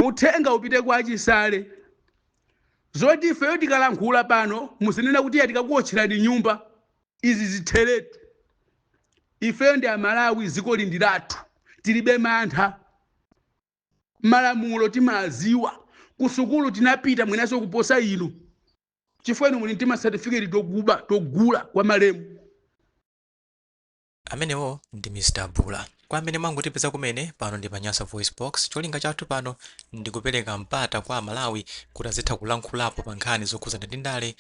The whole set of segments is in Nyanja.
Uthenga upite kwa Achisale. Zoti ifeyo tikalankhula pano muzinena kuti iya tikakuotcherani nyumba, izi zitheretu. Ifeyo ndi Amalawi, dzikoli ndi lathu, tilibe mantha. Malamulo timaziwa, kusukulu tinapita mwinaso kuposa inu, chifukwa inu muli ndi masatifiketi tokuba togula kwa malemu. Amenewo ndi Mr Bula. Kwa amene mwangotipeza kumene, pano ndi pa Nyasa VoiceBox. Cholinga chathu pano ndi kupereka mpata kwa Amalawi kuti azitha kulankhulapo pa nkhani zokhudzana ndi ndale,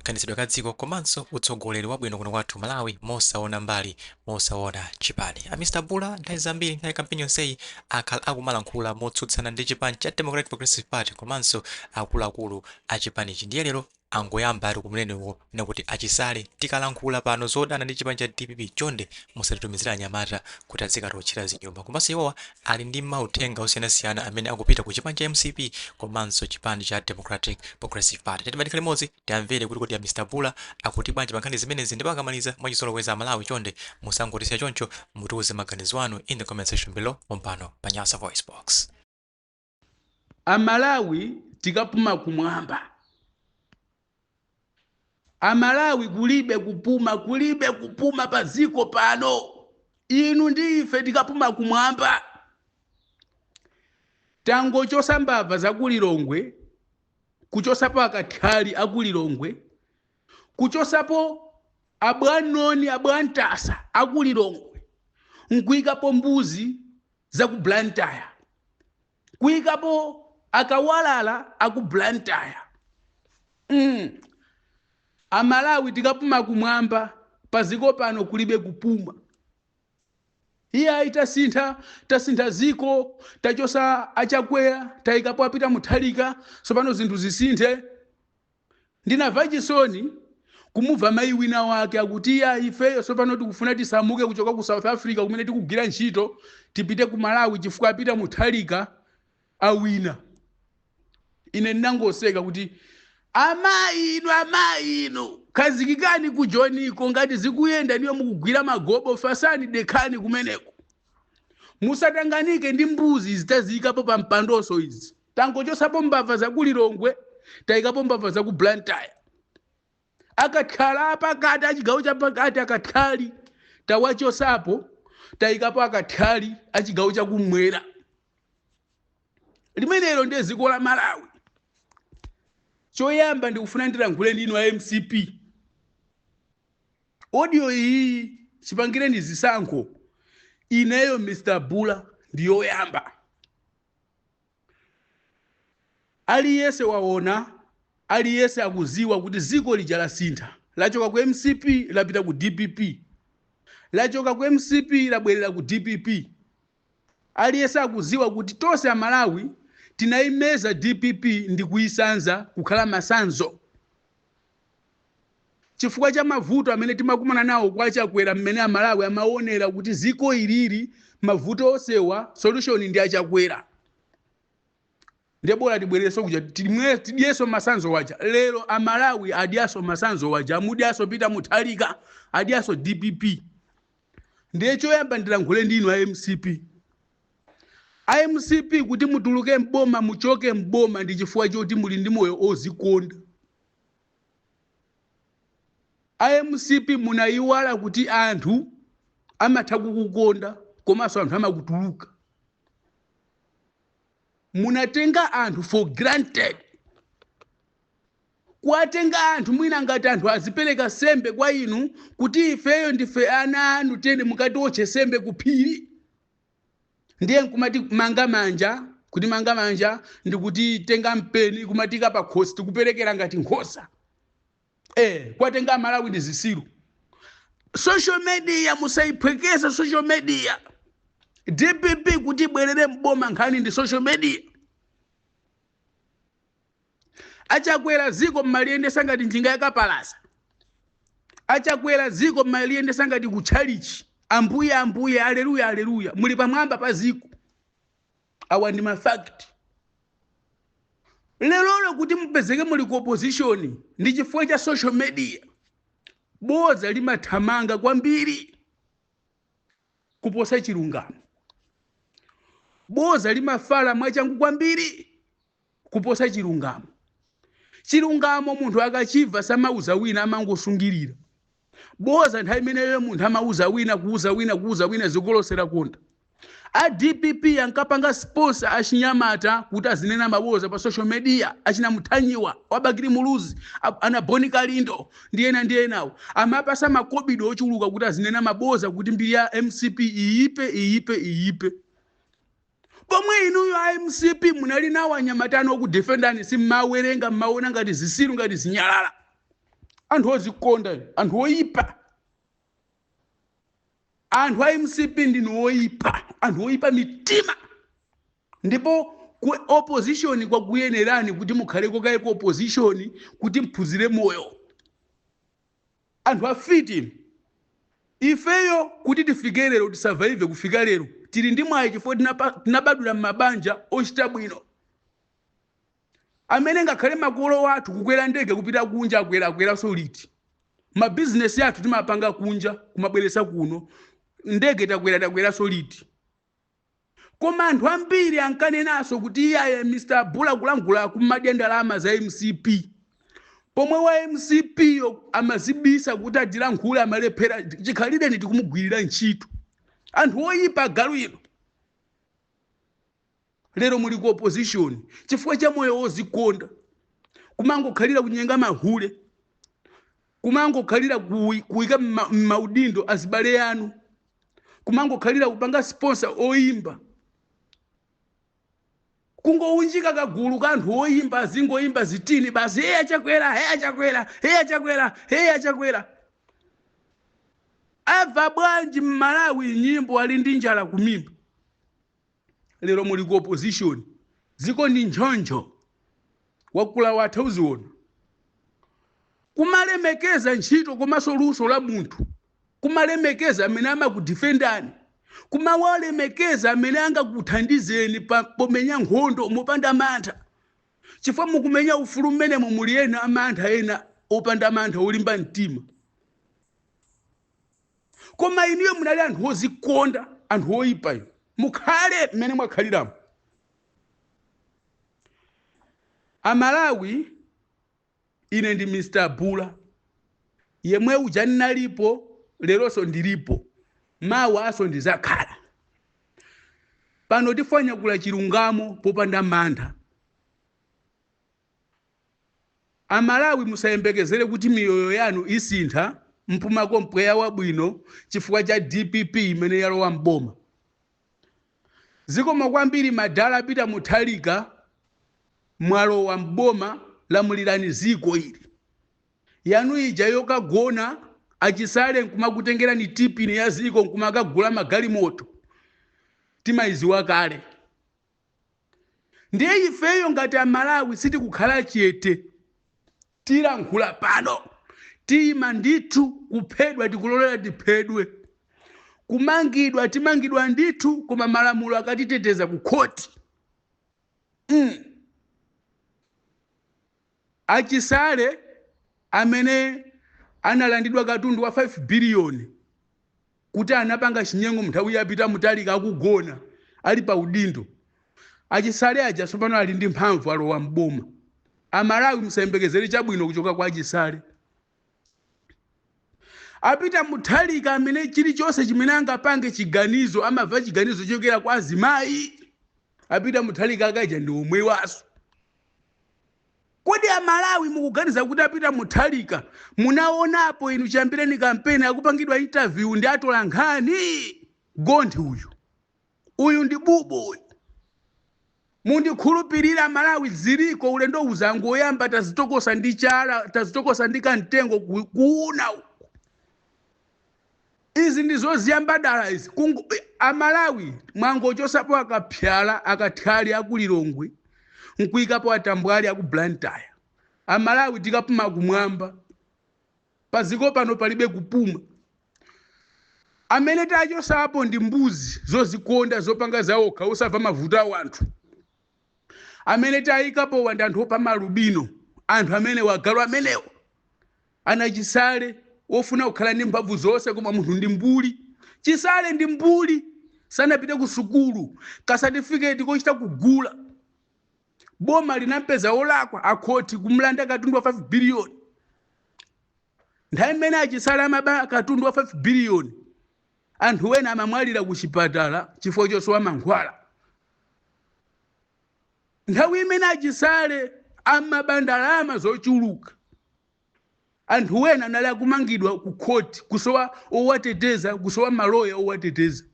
kayendetsedwe ka dziko komanso utsogoleri wabwino kuno kwathu Malawi mosaona mbali, mosaona chipani. A Mr Bula nthawi zambiri nthawi ya kampeni yonseyi akhala akumalankhula motsutsana ndi chipani cha Democratic Progressive Party komanso akuluakulu a chipanichi ndiye lero angoyamba ati kumeneko kunena kuti achisale tikalankhula pano zodana ndi chipani cha dpp chonde musatitumizire anyamata kuti azikatiotchera zinyumba komanso iwowa ali ndi mauthenga osiyanasiyana amene akupita ku chipani cha mcp komanso chipani cha Democratic Progressive Party. Tiyeni tikhale limodzi tiamvere kuti kodi a Mr Bula akuti bwanji pa nkhani zimenezi ndipo akamaliza mwachizolowezi Amalawi chonde musangotisiya choncho mutiuze maganizo anu in the comment section below pompano pa Nyasa VoiceBox. Amalawi tikapuma kumwamba. Amalawi kulibe kupuma, kulibe kupuma pa dziko pano. Inu ndi ife tikapuma kumwamba. Tangochosa mbava za ku Lilongwe, kuchosapo akathyali aku Lilongwe, kuchosapo abwanoni abwantasa aku Lilongwe, nkuikapo mbuzi za ku Blantyre. Kuikapo akawalala aku Blantyre. Amalawi tikapuma kumwamba, paziko pano kulibe kupuma. Iyayi tasintha, tasintha ziko, tachosa achakwera, tayikapo a Peter Mutharika, sopano zinthu zisinthe. Ndinamva chisoni kumumva mayi wina wake akuti iyayi ifeyo sopano tikufuna tisamuke kuchoka ku South Africa kumene tikugwira ntchito tipite ku Malawi chifukwa a Peter Mutharika awina. Ine ndinangoseka kuti amayi inu, amayi inu, khazikikani ku Joniko ngati zikuyenda niyo mukugwira magobo, fasani dekhani kumeneko. Musatanganike ndi mbuzi izi taziyikapo pa mpandoso izi. Tangochosapo mbava za ku Lilongwe, tayikapo mbava za ku Blantyre. Akathyala apakati achigawo chapakati akathyali tawachosapo, tayikapo akathyali achigawo chakumwera. Limenelo ndiye dziko la Malawi. Choyamba ndikufuna ndilankhule ndi inu a MCP. Audio iyi chipangireni zisankho. Ineyo Mr. Bula ndi yoyamba. Aliyense waona, aliyense akuziwa kuti ziko lija lasintha. Lachoka ku MCP lapita ku DPP. Lachoka ku MCP labwerera ku DPP. Aliyense akuziwa kuti tonse Amalawi tinayimeza DPP ndi kuyisanza kukhala masanzo. Chifukwa cha mavuto amene timakumana nawo kwa Chakwera mmene Amalawi amaonera kuti ziko ilili mavuto onsewa solution ndi achakwera. Ndiye bola tibwererenso kuja timwe tidyeso masanzo waja. Lero Amalawi adyaso masanzo waja, amudyaso Peter Mutharika, adyaso DPP. Ndiye choyamba ndilankhule ndi inu a MCP. A MCP kuti mutuluke mboma muchoke mboma ndi chifukwa choti muli ndi moyo ozikonda. A MCP munayiwala kuti anthu amatha kukukonda komanso anthu amakutuluka. Munatenga anthu for granted. Kuwatenga anthu mwina ngati anthu azipereka sembe kwa inu kuti ifeyo ndife ana anu tiyeni mukatiotche sembe ku phiri. Ndiye nkumati manga manja, kuti manga manja ndikuti tenga mpeni kumatika pa khosi tikuperekera ngati nkhosa. Kwatenga Amalawi ndi zisilu. Social media musayiphwekese social media. DPP kuti ibwerere mboma nkhani ndi social media. Achakwera ziko mmaliyendesa ngati njinga yakapalasa. Achakwera ziko mmaliyendesa ngati kutchalichi. Ambuye ambuye aleluya aleluya muli pamwamba pa ziko. Awa ndi ma fact. Lerolo kuti mupezeke muli ku opposition ndi chifukwa cha social media. Bodza limathamanga kwambiri kuposa chilungamo. Boza limafala mwachangu kwambiri kuposa chilungamo. Chilungamo munthu akachimva samauza wina, amangosungirira. Boza nthawi imeneyo munthu amauza wina, kuuza wina, kuuza wina, zikolosera konda. A DPP ankapanga sponsor achinyamata kuti azinena maboza pa social media, achina Muthanyiwa wa Bakili Muluzi, ana Boni Kalindo ndi ena ndi enawo, amapasa makobidwe ochuluka kuti azinena maboza kuti mbiri ya MCP iyipe, iyipe, iyipe. Pomwe inuyo a MCP munali nawo anyamata anu okudefendani, simmawerenga, mmaona ngati zisilu, ngati zinyalala. Anthu ozikonda, anthu oyipa, anthu a MCP ndinu oyipa, anthu oyipa mitima. Ndipo ku opposition kwakuyenerani kuti mukhaleko kaye ku opposition kuti mphunzire moyo. Anthu afiti. Ifeyo kuti tifike lero, tisurvive kufika lero, tili ndi mwayi chifukwa tinabadwira m'mabanja ochita bwino, amene ngakhale makolo athu kukwera ndege kupita kunja akwera, akweranso liti? Mabizinesi athu timapanga kunja kumabweresa kuno, ndege takwera, takweranso liti? Koma anthu ambiri ankanenanso kuti iyaye, Mr Bula kulangula kumadya ndalama za MCP, pomwe wa MCP yo amazibisa kuti atilankhule, amalephera. Chikhalireni tikumugwirira ntchito. Anthu oyipa, agalu ino. Lero muli ku opposition chifukwa cha moyo wozikonda, kumangokhalira kunyenga mahule, kumangokhalira kuyika m'maudindo azibale anu, kumangokhalira kupanga sponsor oyimba, kungounjika kagulu ka anthu oyimba, azingoyimba zitini basi, "Heya Chakwera, heya Chakwera, heya Chakwera, heya Chakwera." Abva bwanji Mmalawi nyimbo ali ndi njala kumimba? Lero muli ku opposition, ziko ndi nchoncho, wakula watha uziona. Kumalemekeza ntchito komanso luso la munthu, kumalemekeza amene amakudefendani, kumawalemekeza amene angakuthandizeni pomenya nkhondo mopanda mantha, chifukwa mukumenya ufulu mmenemo muli ena amantha, ena opanda mantha, olimba mtima. Koma inuyo munali anthu ozikonda, anthu oyipa inu. Mukhale mmene mwakhaliramo. Amalawi, ine ndi Mr Bula yemwe uja ndinalipo, leronso ndilipo, mawa aso ndizakhala pano. Tifwanyakula chilungamo popanda mantha. Amalawi, musayembekezere kuti miyoyo yanu isintha, mpumako mpweya wabwino chifukwa cha DPP imene yalowa mboma. Zikomo kwambiri, madala Peter Mutharika, mwalowa mboma, lamulirani ziko ili. Yanu ija yokagona achisale nkumakutengerani tipini ya ziko nkumakagula magalimoto, timayiziwa kale. Ndiye ifeyo ngati Amalawi sitikukhala chete, tilankhula pano, tiyima ndithu. Kuphedwa tikulolera tiphedwe, kumangidwa timangidwa ndithu, koma malamulo akatiteteza ku khoti. Achisale amene analandidwa katundu wa 5 biliyoni kuti anapanga chinyengo nthawi yapita Mutharika akugona ali pa udindo, achisale aja tsopano ali ndi mphamvu, alowa mboma. Amalawi, musayembekezere chabwino kuchoka kwa achisale. Apita Mutharika amene chilichonse chimene angapange chiganizo amamva chiganizo chochokera kwa azimayi, apita Mutharika akaja ndi omwewaso. Kodi Amalawi mukuganiza kuti apita Mutharika munaonapo inu chiyambireni kampeni akupangidwa interview ndi atola nkhani? Gonthi uyu, uyu ndi bubu uyu. Mundikhulupirira Malawi, ziliko ulendo uzangu oyamba tazitokosa ndi chala, tazitokosa ndi kamtengo kuuna uku. Izi ndizoziyamba dala izi. Amalawi, mwangochosapo akapyala akathali akulilongwe nkuyikapo atambwali aku Blantyre. Amalawi, tikapuma kumwamba, paziko pano palibe kupuma. Amene tachosapo ndi mbuzi zozikonda, zopanga zaokha, osamva mavuto awo anthu. Amene tayikapo ndi anthu opha malubino, anthu amene wagalu amenewo, ana Chisale wofuna kukhala ndi mphamvu zonse, koma munthu ndi mbuli. Chisale ndi mbuli. Sanapite ku sukulu, kasatifiketi kochita kugula. Boma linampeza olakwa, akhoti kumlanda katundu wa 5 billion. Nthawi imene aChisale amaba katundu wa 5 billion, anthu ena amamwalira ku chipatala chifukwa chosowa mankhwala. Nthawi imene aChisale amaba ndalama zochuluka, anthu ena anali akumangidwa ku khoti, kusowa owateteza, kusowa maloya owateteza.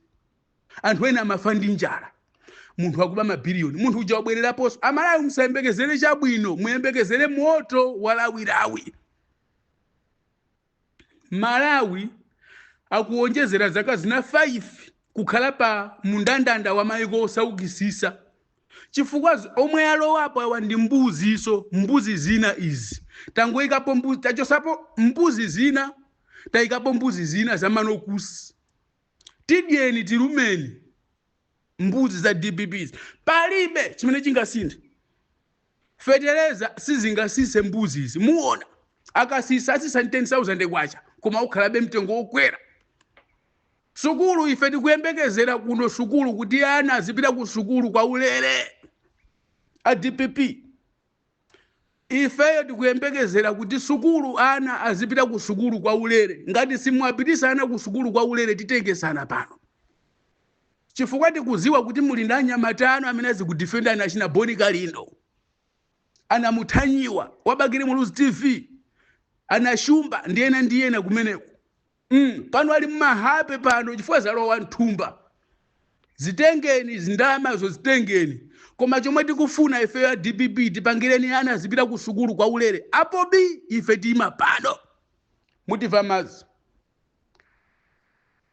Anthu ena amafa ndi njala. Munthu akuba mabiliyoni, munthu uja wabwereraponso. Amalawi, musayembekezere chabwino, muyembekezere moto walawilawi. Malawi akuwonjezera zaka zina 5 kukhala pa mundandanda wa maiko osaukisisa, chifukwa omwe alowapo awa ndi mbuziso, mbuzi zina izi. Tangoyikapo mbuzi, tachosapo mbuzi zina, tayikapo mbuzi zina zamanokusi. Tidyeni, tilumeni mbuzi za DPP. Palibe chimene chingasinthe. Fetereza sizingasise mbuzi izi. Muona akasisa, asisa 10,000 kwacha, koma ukhalabe mtengo wokwera. Sukulu, ife tikuyembekezera kuno sukulu, kuti ana azipita ku sukulu kwa ulere. A DPP, ifeyo tikuyembekezera kuti sukulu, ana azipita ku sukulu kwa ulere. Ngati simwapitisa ana ku sukulu kwa ulere, titengesana pano, chifukwa tikuziwa kuti muli ndi anyamata anu amene azikudefendani, achina Boni Kalindo, anamuthanyiwa wabakire Muluzi TV, anashumba ndi ena ndi ena kumeneko. Pano ali mmahape pano chifukwa zalowa mthumba. Zitengeni zindalamazo, zitengeni, koma chomwe tikufuna ife ya DPP, tipangireni ana azipita ku sukulu kwa ulere. Apo bii, ife tima pano mutimva mazi.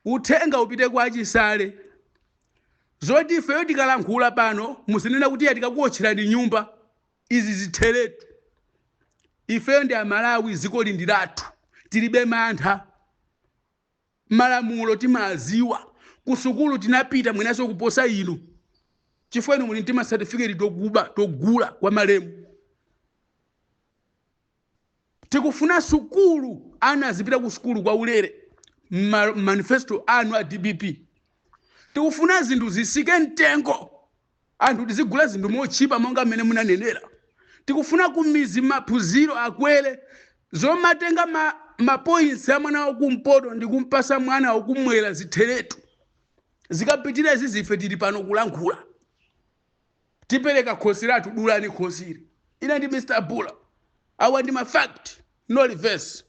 Uthenga upite kwa aChisale. Zoti ifeyo tikalankhula pano muzinena kuti tikakuwotcherani nyumba, izi zitheretu. Ifeyo ndi Amalawi, dziko ndi lathu, tilibe mantha. Malamulo timaziwa, kusukulu tinapita mwinaso kuposa inu, chifukwa inu muli ndi masatifiketi tokuba, togula kwa malemu. Tikufuna sukulu, ana azipita ku sukulu kwa ulere, manifesto anu a DPP. Tikufuna zinthu zisike mtengo, anthu tizigula zinthu mochipa monga mmene munanenera. Tikufuna kumizi maphunziro akwere. Zomatenga mapoints a mwana wakumpoto ndi kumpasa mwana wakumwera, zitheretu. Zikapitira izi, ife tili pano kulankhula, tipereka khosi lathu. Dulani khosili. Ine ndi Mr Bula, awa ndi ma fact, no reverse.